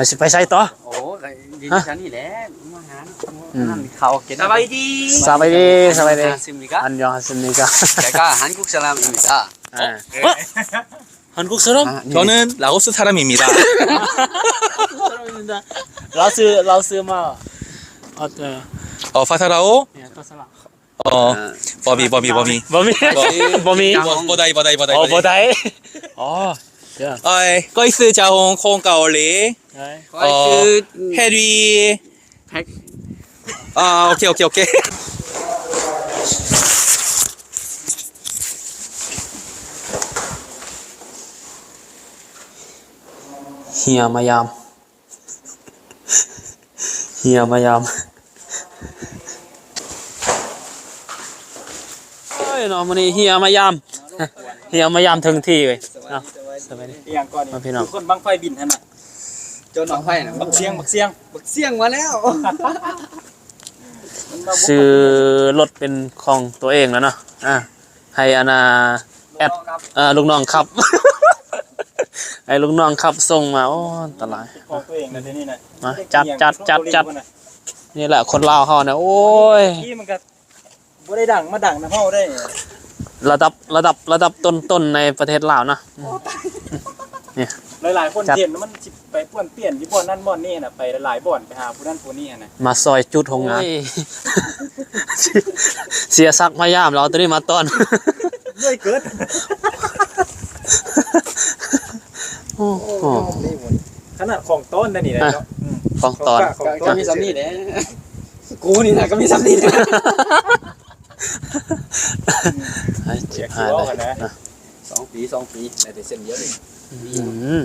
ຊິໄປໃສຕໍ່? ໂອ້ ກໍຢູ່ແຖວນີ້ແຫຼະ ມາຫາ ອືມ ນັ້ນເຂົ້າກິນ. ສະບາຍດີ ສະບາຍດີ ສະບາຍດີ. 안녕하십니까. 안녕하십니까. 제가 한국 사람입니다. 예. 어? 한국 사람? 아, 네. 저는 라오스 사람입니다. 라오스 사람입니다. 라오스, 라오스 마. 어, 어. 어, 파사라오? 예, 파사라. ອໍ ບໍ່ມີ ບໍ່ມີ ບໍ່ມີ ບໍ່ມີ ບໍ່ມີ ບໍ່ໄດ້ ບໍ່ໄດ້ ບໍ່ໄດ້ ບໍ່ໄດ້ ບໍ່ໄດ້. ອໍ ເດີ ເອີຍ ກ້ອຍຊື່ຈາຫົງ ຄົນເກົາຫຼີ. ເອີຍ ກ້ອຍຊື່ ເຮັດວີ ເຮັດ ອໍ ໂອເຄ ໂອເຄ ໂອເຄ. ເຮຍມາຢາມ ເຮຍມາຢາມ ເອີຍເນາະ ມື້ນີ້ເຮຍມາຢາມ ເຮຍມາຢາມເຖິງທີ່ເວີຍເນາະ. ສະບາຍດີ ອີ່ຫຍັງກ່ອນນີ້ ພີ່ນ້ອງ ຄືຄົນບັ້ງໄຟບິນຫັ້ນນະ ຈົນບັ້ງໄຟນະ ບັກຊຽງ ບັກຊຽງ ບັກຊຽງມາແລ້ວ ຊື້ລົດເປັນຂອງຕົວເອງແລ້ວເນາະ. ອ່າ ໃຫ້ອັນນ່າແອັດ ລູກນ້ອງຂັບ ເອີ ລູກນ້ອງຂັບສົ່ງມາ. ໂອ້ ອັນຕະລາຍ ເປັນຂອງຕົວເອງນະ ດຽວນີ້ນະ ມາ ຈັດ ຈັດ ຈັດ ຈັດ. ນີ້ແຫຼະຄົນລາວເຮົານະ ໂອ້ຍ ທີ່ມັນກໍບໍ່ໄດ້ດັງມາດັງນຳເຮົາໄດ້ ລະດັບ ລະດັບ ລະດັບຕົ້ນໆໃນປະເທດລາວນະ. ອືມ ນີ້ ຫຼາຍໆຄົນເຫັນມັນຊິໄປປ້ວນປ່ຽນຢູ່ບ່ອນນັ້ນບ່ອນນີ້ນະ ໄປຫຼາຍໆບ່ອນ ໄປຫາຜູ້ນັ້ນຜູ້ນີ້ນະ ມາຊ່ອຍຈູດໂຮງງານ. ໂອ້ຍ ເສຍສັກມາຢາມ ລາວເອົາຕົວນີ້ມາຕ້ອນ ເມື່ອຍເກີນ. ໂອ້ໂຫ ຂະໜາດຂອງຕ້ອນໄດ້ນີ້ແຫຼະເນາະ. ອືມ ຂອງຕ້ອນ ຂອງ ຂອງຕ້ອນ ກໍມີສ່ຳນີ້ແຫຼະ ກູນີ້ນະກໍມີສ່ຳນີ້ແຫຼະ. ອືມ ໄອ້ ເຈັບຫາຍເລີຍນະ ສອງປີ ສອງປີ ໄດ້ແຕ່ເສັ້ນດຽວນີ້. ອືມ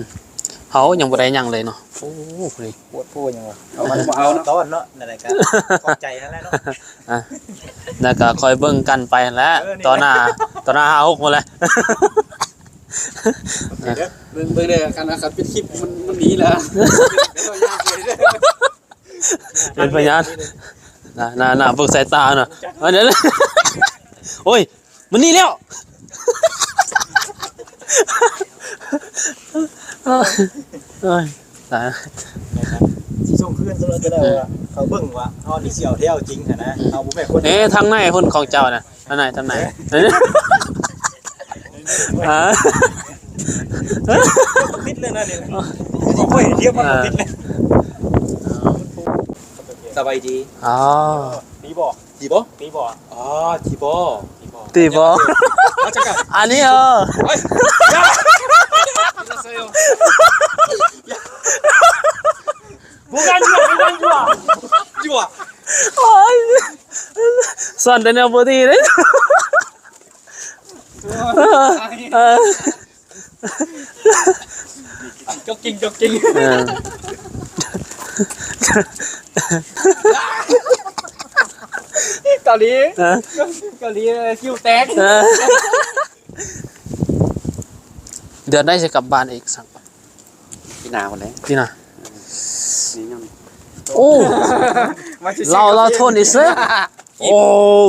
ເຮົາຍັງບໍ່ໄດ້ຫຍັງເລີຍເນາະ. ໂອ້ ໂຫດໂພຫຍັງວະ ເອົາມັນບໍ່ເອົາເນາະ ຕ້ອນເນາະ. ນັ້ນແຫຼະ ກໍຂອບໃຈຫັ້ນແຫຼະເນາະ. ອ່ະ ແລ້ວກໍຄ່ອຍເບິ່ງກັນໄປຫັ້ນແຫຼະ ເອີ ນີ້ ຕໍ່ໜ້າ ຕໍ່ໜ້າຫ້າຫົກພຸ້ນແຫຼະ. ໂອເຄເດີ ເບິ່ງ ເບິ່ງເດີ ຄັນ ຄັນປິດຄລິບມັນ ມັນໜີແລ້ວ ເປັນພະຍານ ນະ ນະ ນະ ເບິ່ງສາຍຕານະ ອັນນັ້ນ ໂອ້ຍ ມັນໜີແລ້ວ ໂອ້ຍ ຕາຍ ຊິສົ່ງຄືນຊະແລ້ວ ຈະໄດ້ວ່າ ເອີ ເຂົາເບິ່ງວ່າເຮົານີ້ຊິເອົາແທ້ເອົາຈິງຫັ້ນນະ ເຮົາບໍ່ແມ່ນຄົນ ເອີ ທາງໃນພຸ້ນຂອງເຈົ້ານະ ທາງໃນ ທາງໃນ ອ່າ ຕິດເລີຍນະນີ້ ໂອ້ຍ ທຽບມັນບໍ່ຕິດເລີຍ. ສະບາຍດີ ອໍ ດີບໍ່? ດີບໍ່? ດີບໍ່? ອໍ ດີບໍ່? ດີບໍ່? ມາຈັກກະ ອັນນີ້ ເອີ ເຮີ້ຍ ບໍ່ກັນຢູ່ ບໍ່ກັນຢູ່ ຢູ່ ໂອ້ຍ ສອນແຕ່ແນວບໍ່ດີເດ້. ເອີ ຈັອກກິງ ຈັອກກິງ ເອີ ເກົາຫຼີ ເອີ ເກົາຫຼີ ຄິວແຕກ ເອີ ເດືອນໃດຊິກັບບ້ານອີກ? ສັ່ງ ປີໜ້າພຸ້ນແຫຼະ ປີໜ້າ ເອີ ນີ້ຍັງ ໂອ້ ລາວ ລາວໂທນອີເຊີ ໂອ້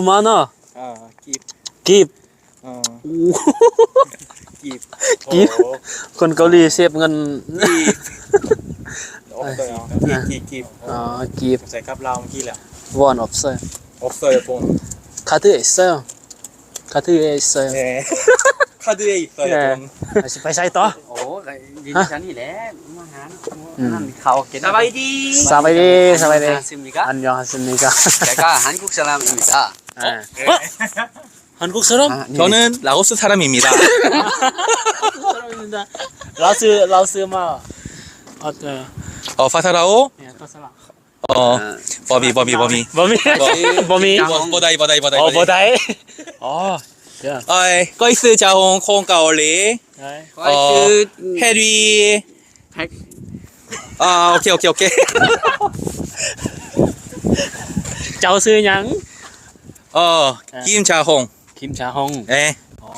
ມາເນາະ ອ່າ ກີບ ກີບ ເອີ ໂອ້ ກີບ ກີບ ໂອ້ ຄົນເກົາຫຼີເຊບເງິນ ກີບ ໂອ້ ເອີ ກີບ ກີບ ອໍ ກີບ ໃສ່ກັບລາວເມື່ອກີ້ແຫຼະ ວອນອອບເຊີ ອອບເຊີ ໂປງ ຄາເທເຊີ ຄາເທເຊີ ເອີ ຄາເທເຊີ ເອີ ໂປງ ຊິໄປໃສຕໍ່? ໂອ້ ກໍຢູ່ແຖວນີ້ແຫຼະ ມາຫາ ອືມ ນັ້ນເຂົ້າກິນ. ສະບາຍດີ ສະບາຍດີ ສະບາຍດີ. 안녕하십니까. 안녕하십니까. 제가 한국 사람입니다. 아. 어? 한국 사람? 아, 네. 저는 라오스 사람입니다. 한국 사람입니다. 라오스, 라오스 마. 어, 어. 어, 파사라오? 예, 파사라. 어, 아, ບໍ່ມີ ບໍ່ມີ ບໍ່ມີ ບໍ່ມີ ບໍ່ໄດ້ ບໍ່ໄດ້ ບໍ່ໄດ້ ອໍ ບໍ່ໄດ້ ອໍ ເອີ ກ້ອຍຊື່ຈາຫົງ ຄົນເກົາຫຼີ ເອີ ເຮັດວີ ອໍ ໂອເຄ ໂອເຄ ໂອເຄ ເຈົ້າຊື່ຫຍັງ? ອໍ ເອີ ຄິມຈາຫົງ ຄິມຈາຫົງ ເອີ ອໍ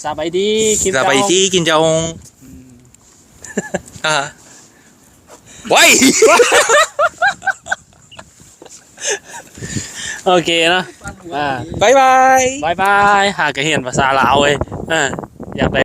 ສະບາຍດີ ຄິມຈາຫົງ ສະບາຍດີ ຄິມຈາຫົງ ອືມ ອ່າ ໄວ ໂອເຄເນາະ ອ່າ ບາຍບາຍ ບາຍບາຍ ຫາກະຮຽນພາສາລາວເວີຍ ອ່າ ຢາກໄດ້